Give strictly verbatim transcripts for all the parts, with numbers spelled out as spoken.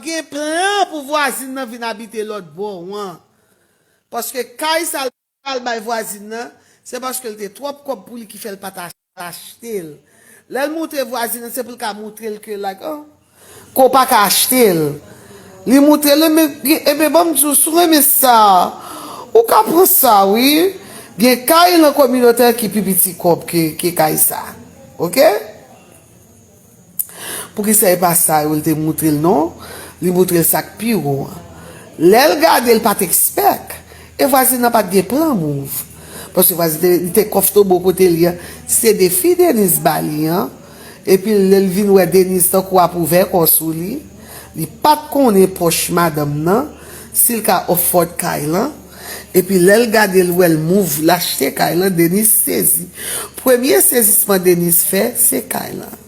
gen plan pou vwazin nan vin abite lòt bò an. Paske kay sa l al bay vwazin nan, se paske l te twòp kòb pou li ki fè l pa t achte l. Lè l moutre vwazin nan, se pou l ka moutre l ke, like, oh, ke w pa ka achte l. Li moutre l, men, ebyen, ban m di w, si w renmen sa, ou ka pran sa, wi. Gen kay nan kominote ki pi piti kòb ke, ke kay sa. Oke? Poukisa e pa sa yo l te moutre l non? Li moutre l sa k pi wo an. Lè l gade, l pa t expect. E vwazin nan pa t gen plan move. Paske vwazin te, li te konfòtable kote li an. Se defi Denise ba li an. Epi lè l vin wè Denise tankou ap ouvè kò sou li. Li pa t konnen pòch madanm nan. Si l ka afford kay lan. Epi lè l gade, l wè l move, l achte kay lan, Denise sezi. Premye sezisman Denise fè, se kay lan.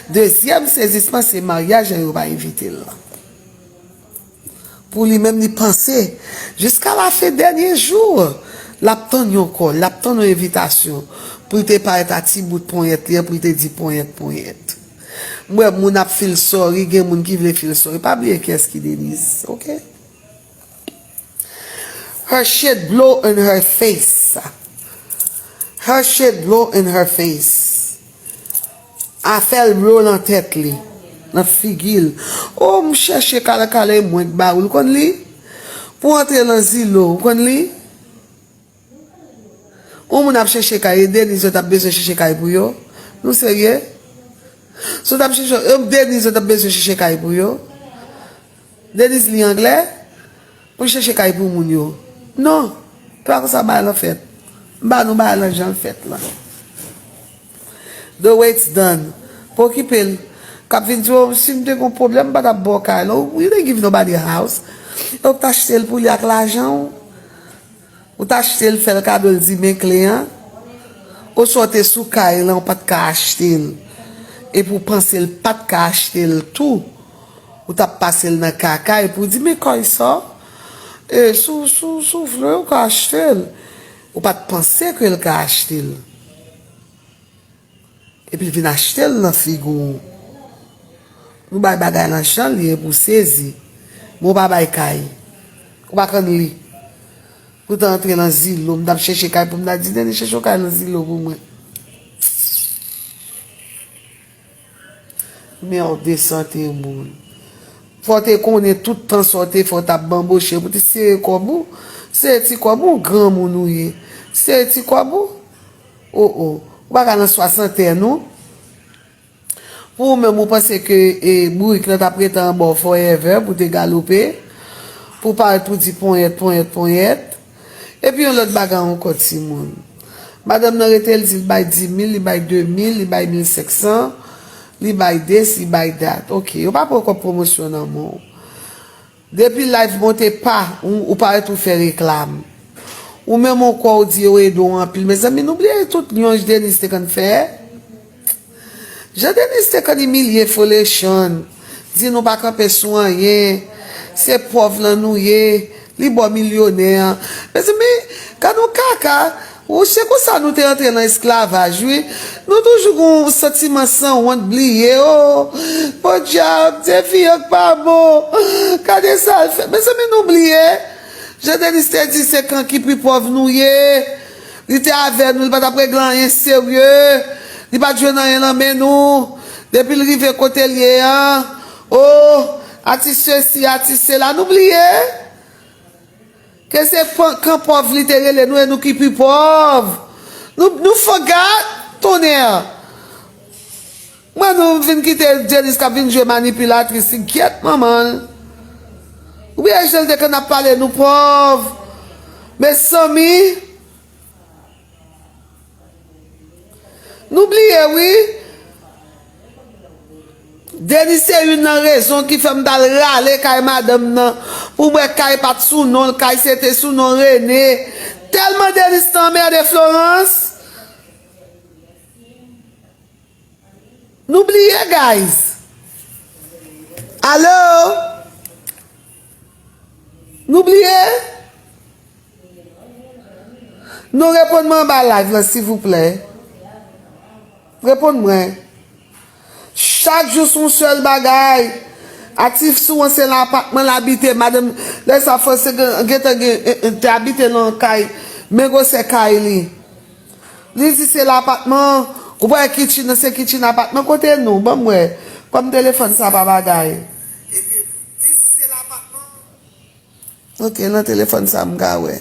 Dezyèm sezisman se maryaj an yo pa envite l lan. Pou li menm, li panse, jiska lafen dènye jou, l ap tann yon kòl, l ap tann yon envitasyon pou l te parèt a ti bout ponyèt li an, pou l te di ponyèt, ponyèt. M wè moun ap feel sorry, gen moun ki vle feel sorry. Pa bliye kiyès ki Denise, oke? Her shit blow in her face. Her shit blow in her face. Afè l blow nan tèt li, nan figi l. O, m chèche kale kale mwen k ba ou l, konn li? Pou antre nan Zilo, ou konn li? Yon moun ap chèche kay, e Denise yo t ap bezwen chèche kay pou yo? Nou serye? Si w t ap chèche, e Denise yo t ap bezwen chèche kay pou yo? Denise li anglè? Pou chèche kay pou moun yo. Non, se pa konsa bagay lan fèt. M ba nou bagay lan jan l fèt lan. The way it's done. Pa okipe l. K ap vin di w, si m te gon pwoblèm, m pa t ap ba w kay lan. You didn't give nobody a house. Ou t achte l pou li ak lajan w. Ou t achte l, fè l kado, l di men kle an. Oswa w te sou kay lan, ou pa t ka achte l. Epi w panse l pa t ka achte l tou. Ou t ap pase l nan kaka epi w di, men kay sa, e, si w, si w, si w vle, ou ka achte l. Ou pa t panse ke l ka achte l. Epi l vin achte l nan figi w. Nou bay bagay lan jan l ye pou w sezi. Men w pa bay kay. Ou pa konn li. Pou w ta antre nan Zilo, m t ap chèche kay pou m ta di, Denis, chèche yon kay nan Zilo pou mwen. Merde, sante moun. Fò w te konnen tout tan sa w te fè, w t ap banboche pou te sere kòb ou. Sere ti kòb ou, granmoun ou ye. Sere ti kòb ou. O, o. Ou pa ka nan swasantèn ou. Pou ou menm, ou panse ke, e, bourik lan t ap rete anba w forever pou te galope, pou parèt pou di ponyèt, ponyèt, ponyèt. Epi yon lòt bagay ankò, timoun. Madanm nan rete, l di l bay di mil, li bay de mil, li bay mil senk san, li bay this, li bay that. Oke, yo pa pran kòb pwomosyon nan men w. Depi live monte pa, ou, ou parèt ou fè reklam. Ou menm ou kwè w di yo ede w anpil. Mezanmi, nou bliye tout lyonj Denis te konn fè. Jan Denis te konn imilye Foundation, di nou pa kanpe sou anyen, se pòv lan nou ye, li ba w milyonè. Mezanmi, gad yon kaka, ou se konsa nou te antre nan esklavaj, wi. Nou toujou gen yon santiman sanwont, bliye, o. Podyab, se fi an k pa bon. Gade sa l fè. Mezanmi, nou bliye. Jan Denis te di se kan ki pi pòv nou ye. Li te avè nou, li pa t ap regle anyen serye. Li pa t jwenn anyen nan men nou. Depi l rive kote l ye an, o, atis sesi, atis sela, nou bliye. Ke se pan-, kan pòv li te rele nou, e nou ki pi pòv. Nou, nou forgot, tonnè. Mwen nou vin kite Denis k ap vin jwe manipilatris, li gyèt manman l. Ou bliye jan l te konn ap pale nou pòv. Mezanmi, nou bliye wi. Denis se youn nan rezon ki fè m t al rale kay madanm nan. Pou m wè kay pa t sou non l, kay se te sou non Rene. Tèlman Denis t anmède Florence. Nou bliye, guys. Alo? Nou bliye? Non, reponn mwen anba live lan, silvouplè. Reponn mwen. Chak jou se yon sèl bagay. Atis sou an se lan apatman l abite, madanm, lè sa Franse gen- gentan gen, eh, eh, te abite lan kay, men gwosè kay li. Li di se lan apatman, ou pa wè kitchen nan, se kitchen apatman kote nou, ban m wè. Kòm telefòn sa pa bagay. Li di se lan apatman. Ok, nan telefòn sa m ka wè.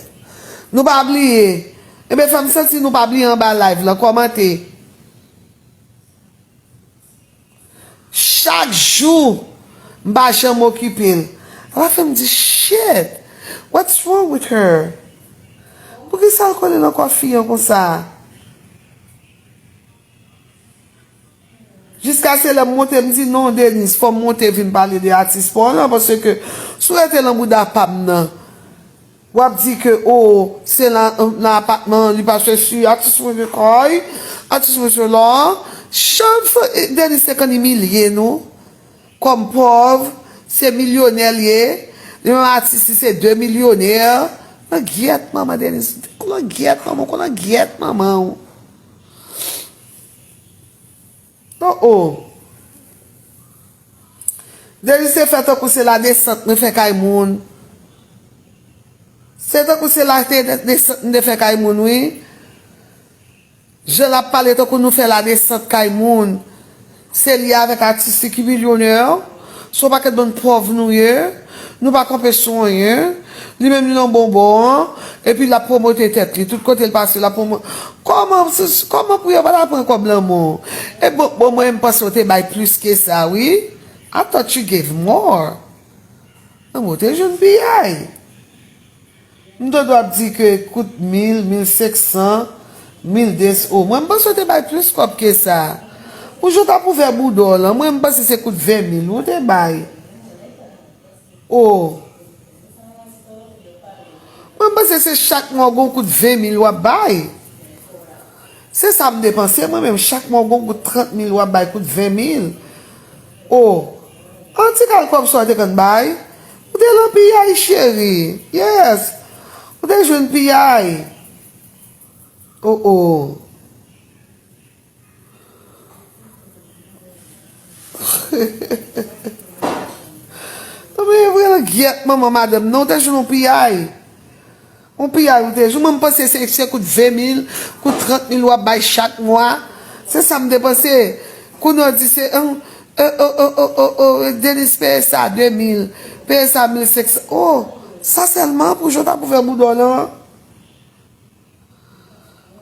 Nou pa bliye. Ebyen, fè m santi nou pa bliye anba live lan, kòmante. Chak jou, m pa janm okipe l. Alafen m di, shit, what's wrong with her? Poukisa l kole nan kò fi an konsa? Jiskaske lè m monte, m di, non, Denise, fò m monte vin pale de atis pa w lan, paske si w rete lan bouda pa m nan, w ap di ke, o, se lan, lan apatman, li pa se si, atis mwen gen kay, atis mwen se la. Chan, Denise te konn imilye nou kòm pòv, se milyonè l ye, li menm atis li se de milyonè. Langyèt manman Denise, langyèt manman, w konn langyèt manman w. Oh, oh. Denise te fè tankou se ladesant mwen fè kay moun. Se tankou se ladesant m te fè kay moun, wi. Jan l ap pale tankou nou fè ladesant kay moun. Se li avèk atis li ki milyonè. Se yon pakèt bann pòv nou ye. Nou pa kanpe sou anyen. Li menm li nan bon bò an. Epi l ap pwomote tèt li. Tout kote l pase, l ap pwomo-, kòman, kòman pou yo pa ta pran kòb lanmò? E bon, bon, mwen, m panse w te bay plis ke sa, wi. I thought you gave more. Lanmò te jwenn piyay. M te dwe ap di ke kout mil, mil senk san, mil de san. O, mwen, m panse w te bay plis kòb ke sa. Pou jan w t ap ouvè bouda w lan, mwen, m panse se kout ven mil ou te bay. O. Mwen, m panse se chak mwa w gen yon kout ven mil w ap bay. Se sa m te panse, mwen menm, chak mwa w gen yon kout trant mil w ap bay, kout ven mil. O. An ti kal kòb sa w te konn bay. Ou te lan piyay, cheri. Yes. Ou te jwenn piyay. O, o. Non, men e vre, langyèt manman madanm nan, ou te jwenn yon piyay. Yon piyay ou te jwenn, mwen m panse se, se kout ven mil, kout trant mil w ap bay chak mwa. Se sa m te panse. Kounye a w di se, an, o, o, Denise peye sa de mil, peye sa mil senk san. O, sa sèlman pou jan w t ap ouvè bouda w lan?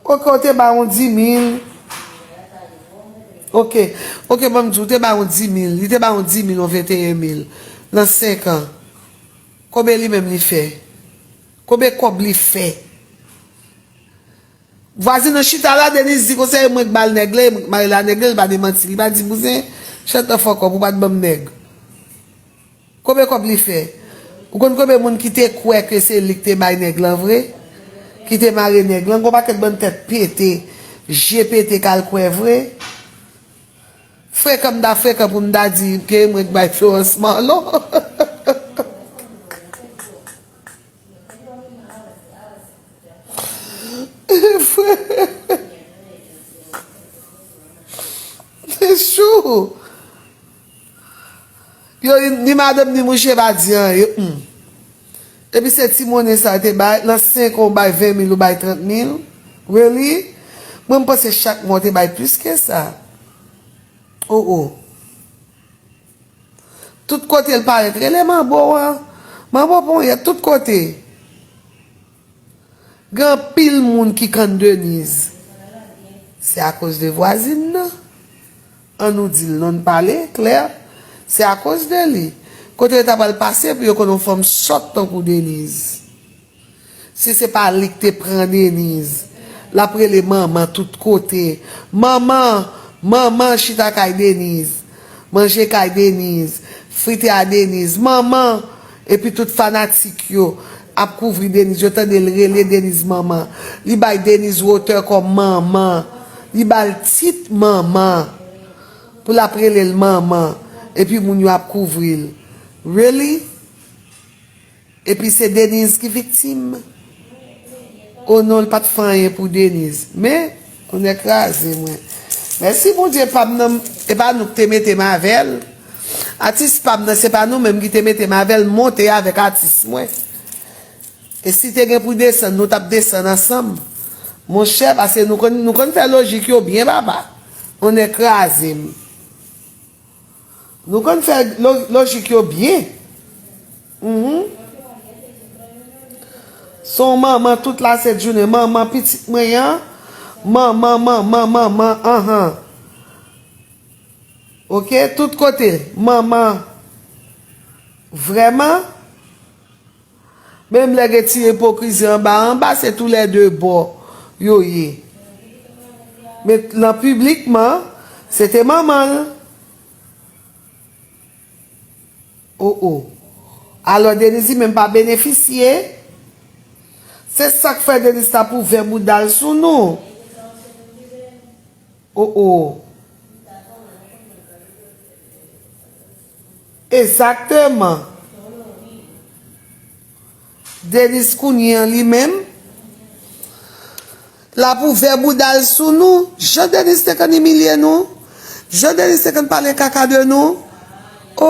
Ok, ou te ba yon di mil. Ok, ok, ban m di, ou te ba yon di mil. Li te ba yon di mil, yon venteyen mil. Nan senk an. Konbyen li menm li fè? Konbyen kòb li fè? Vwazin nan chita la, Denise di konsa, e mwen k ba l nèg la, e mwen k mare l a nèg la, li pa demanti. Li pa di, bouzen, shut the fuck up, ou pa t ban m nèg. Konbyen kòb li fè? Ou konn konbyen moun ki te kwè ke se li ki te bay nèg lan vre? Ki te mare nèg lan? Gon pakèt bann tèt pete, je pete k al kwè vre. Frekan m ta frekan pou m ta di ke e mwen ki bay Florence Marlon. Se chou. Yo, ni madanm ni mouche pa di anyen. Hmm. Epi se ti monnen sa te bay, lan senk an ou bay ven mil, ou bay trant mil. Really? Mwen, m panse chak mwa ou te bay plis ke sa. Oh, oh. Tout kote l parèt, rele manbo an. Manbo ponyèt, tout kote. Gen anpil moun ki konn Denise. Se akoz de vwazin nan. An nou di l non, n pale klè. Se akoz de li. Kote yo ta pral pase pou yo konn yon fanm sòt tankou Denise. Si se pa li k te pran Denise, l ap rele manman tout kote. Manman, manman chita kay Denise. Manje kay Denise, frite a Denise, manman, epi tout fanatik yo ap kouvri Denise, yo tande l rele Denise manman. Li bay Denise wotè kòm manman. Li ba l tit manman. Pou l ap rele l manman. Epi moun yo ap kouvri l. Really? Epi se Denise ki viktim. O non, l pa t fè anyen pou Denise. Men, onè kraze mwen. Mèsi Bondye, pa m nan, e pa nou ki te mete m avè l. Atis pa m nan, se pa nou menm ki te mete m avè l, monte avèk atis mwen. E si te gen pou desann, nou t ap desann ansanm. Monchè, paske nou konn, nou konn fè lojik yo byen, papa. On nèg kraze m. Nou konn fè lo-, lojik yo byen. Mhm. Se yon manman tout lasent jounen. Manman pitit mwen an. Manman, manman, manman, anhan. Ok, tout kote. Manman. Vrèman. Menm lè gen ti ipokrizi anba anba, se toulède bò yo ye. Men lan piblikman, se te manman l. O, o. Alò, Deniz li menm pa benefisye. Se sa k fè Deniz t ap ouvè bouda l sou nou. O, o. Egzakteman. Deniz kounye an li menm, l ap ouvè bouda l sou nou. Jan Deniz te konn imilye nou, jan Deniz te konn pale kaka de nou. O,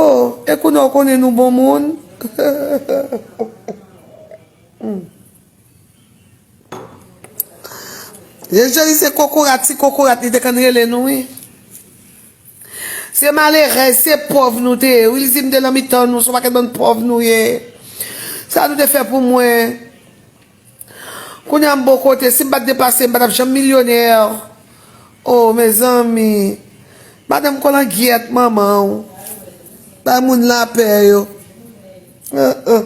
e kounye a w konnen nou bon moun. Hmm. Jejeli se kokorat, ti kokorat, li te konn rele nou, wi. Se malerèz, se pòv nou te ye. Wi, li di m te nan mitan nou, se yon pakèt bann pòv nou ye. Sa nou te fè pou mwen. Kounye a m bò kote, si m pa t deplase, m pa t ap janm milyonè. O, mezanmi. Madanm kolangyèt manman w. Bay moun lapè yo. Uh, uh.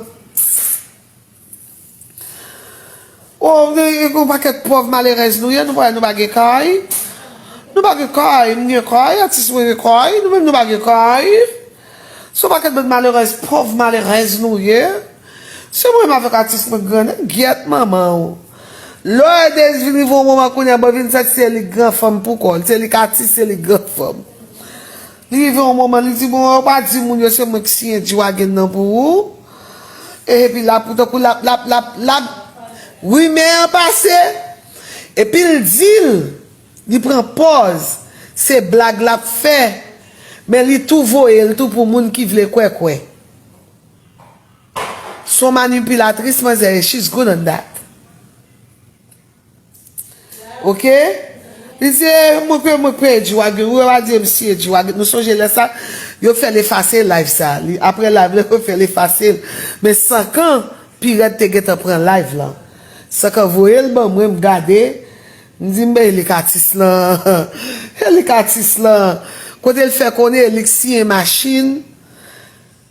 O, gen, gen yon pakèt pòv malerèz nou ye, nou pa, nou pa gen kay. Nou pa gen kay, m gen kay, atis mwen gen kay, nou menm nou pa gen kay. Se yon pakèt bann malerèz, pòv malerèz nou ye. Se mwen menm avèk atis mwen grannen, gyèt manman w. Lè Deniz vin rive yon moman kounye a, bon, vin santi se li k gran fanm pou kò l, se li k atis, se li k gran fanm. Li rive yon moman, li di, "Bon, ou pa di moun yo se mwen ki siyen G-Wagon nan pou ou." E epi l ap, tankou l ap, l ap, l ap, l ap, rimè an pase. Epi l di l, li pran pòz, se blag l ap fè, men li tou voye l tou pou moun ki vle kwè kwè. Se yon manipilatris, manzè, she's good on that. Ok? Li di, "Eh, mwen kwè, mwen kwè G-Wagon, wi, pa di M C G-Wagon." Nou sonje lè sa, yo fè l efase live sa. Li, apre live la, yo fè l efase l. Men Sankan, pi rèd te gentan pran live lan. Sankan voye l ban mwen, m gade. M di, "M ben, e li k atis lan." E li k atis lan. Kote l fè konnen, e li k siyen machin.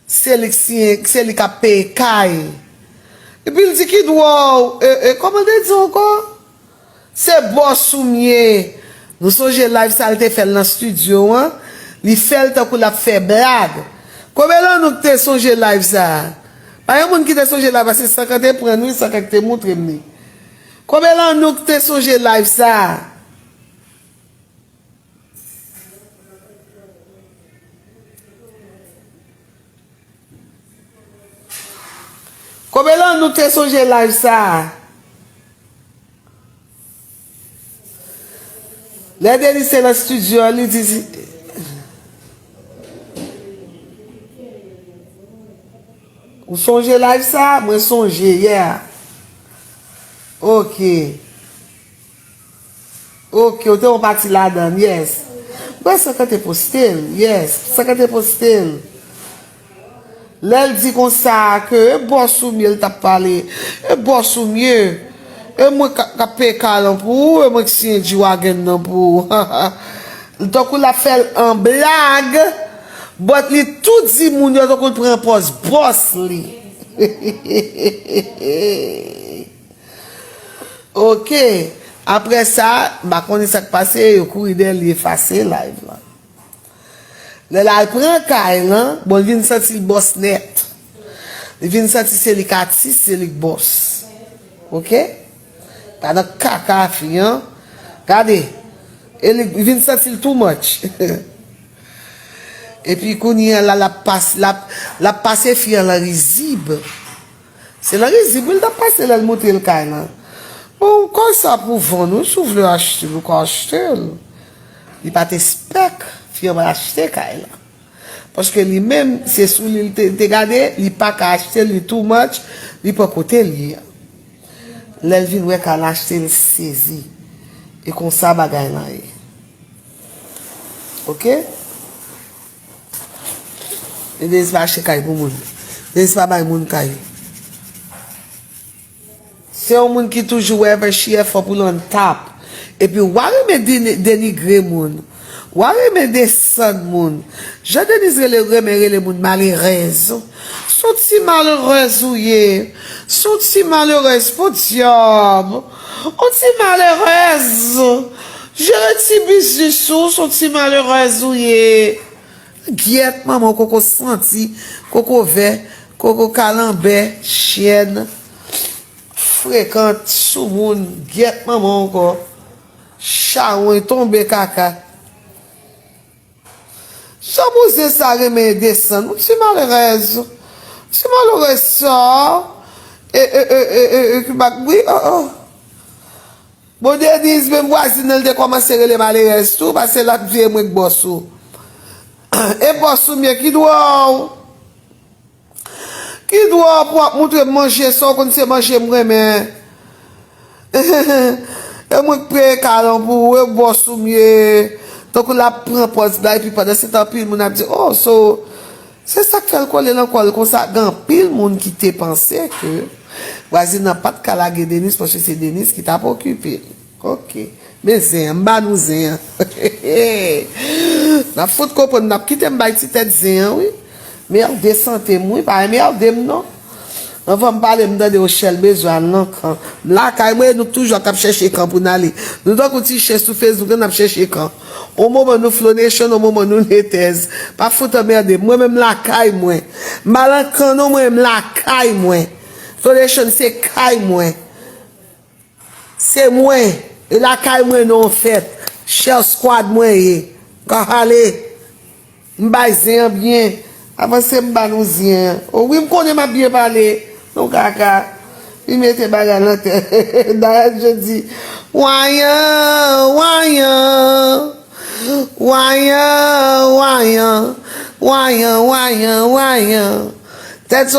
Se li k siyen, se li k ap peye kay. Epi l di, "Ki dwa w?" E, e, kòman l te di ankò? "Se bòs ou m ye." Nou sonje live sa l te fè l nan estidyo an? Li fè l tankou l ap fè blag. Konbyen lan nou k te sonje live sa? Pa gen moun ki te sonje live la, se Sankan te pran l, wi, Sankan ki te montre m li. Konbyen lan nou k te sonje live sa? Konbyen lan nou te sonje live sa? Lè Deniz te nan estidyo a, li di, "Ou sonje live sa?" Mwen sonje, yeah. Ok. Ok, ou te yon pati ladan l, yes. Mwen Sankan te poste l, yes. Sankan te poste l. Lè l di konsa ke e bòs ou m ye, l t ap pale. E bòs ou m ye. E mwen k ap, k ap peye kay lan pou ou, e mwen k siyen G-Wagon nan pou ou. Tankou l ap fè l an blag, but li tou di moun yo tankou l pran pòz bòs li. Ok. Apre sa, m pa konnen sa k pase, yo kouri dèyè l, li efase live lan. Lè l al pran kay lan, bon, li vin santi l bòs nèt. Li vin santi se li k atis, se li k bòs. Ok? Pa nan kaka fi an. Gade, e li vin santi l too much. Epi kounye a la, l ap pas-, l ap, l ap pase fi an lan rizib. Se nan rizib wi l t ap pase lè l montre l kay lan. Bon, kay sa pou vann wi, si w vle achte l, ou ka achte l. Li pa t espèk fi an pral achte kay lan. Paske li menm, se sou li l te, te gade, li pa ka achte l, li too much, li pran kote l ye a. Lè l vin wè ka l achte l sezi. E konsa bagay lan ye. Oke? E Deniz pa achte kay pou moun. Deniz pa bay moun kay. Se yon moun ki toujou wè ever she effort pou l on top. Epi w a renmen deni- denigre moun. W a renmen desann moun. Jan Deniz rele, renmen rele moun malerèz. Se yon ti malerèz ou ye. Se yon ti malerèz, podyab. Yon ti malerèz. Jere ti biznis ou, se yon ti malerèz ou ye. Gyèt manman w, koko santi, koko vè, koko kalanbè, chyèn, frekan, soumoun, gyèt manman w ankò. Chawony tonbe kaka. Jan bouzen sa renmen desann. Yon ti malerèz. Yon ti malerèz sa. E, e, e, e, e, e, ki bak, wi, oh, oh. Bon, Deniz, menm vwazin nan, li te kòmanse rele malerèz tou, paske l ap di e mwen k bòs ou. E bòs ou m ye, ki dwa w? Ki dwa w pou w ap moutre m manje, sa w konn se manje m renmen. E mwen k peye kay lan pou ou, e bòs ou m ye. Tankou l ap pran pòz la, epi pandan se tan, anpil moun ap di, oh, so, se sa k fè l kole nan kò l konsa. Gen anpil moun ki te panse ke vwazin nan pa t ka lage Deniz, paske se Deniz ki t ap okipe l. Oke. Men zen an, m ba nou zen an. N ap fout konprann, n ap kite m bay ti tèt zen an, wi. Merde sante m, wi, pa enmerde m, non. Anvan m pale, m tande Rochelle bezwen al nan kan. M lakay mwen, nou toujou k ap chèche kan pou n ale. Nou tankou ti chen sou Facebook, n ap chèche kan. On moman nou Flow Nation, on moman nou Netez. Pa fout anmerde m. Mwen menm lakay mwen. M pa nan kan non, mwen menm lakay mwen. Flow Nation se kay mwen. Se mwen. E lakay mwen non fèt. Shell Squad mwen ye. Ka ale. M bay zen an byen. Avanse m ba nou zen an. O wi, m konnen m ap byen pale. Nou kaka. Li mete bagay nan tèt. Dayè, je di, wanyan, wanyan. Wanyan, wanyan. Wanyan, wanyan, wanyan. Tèt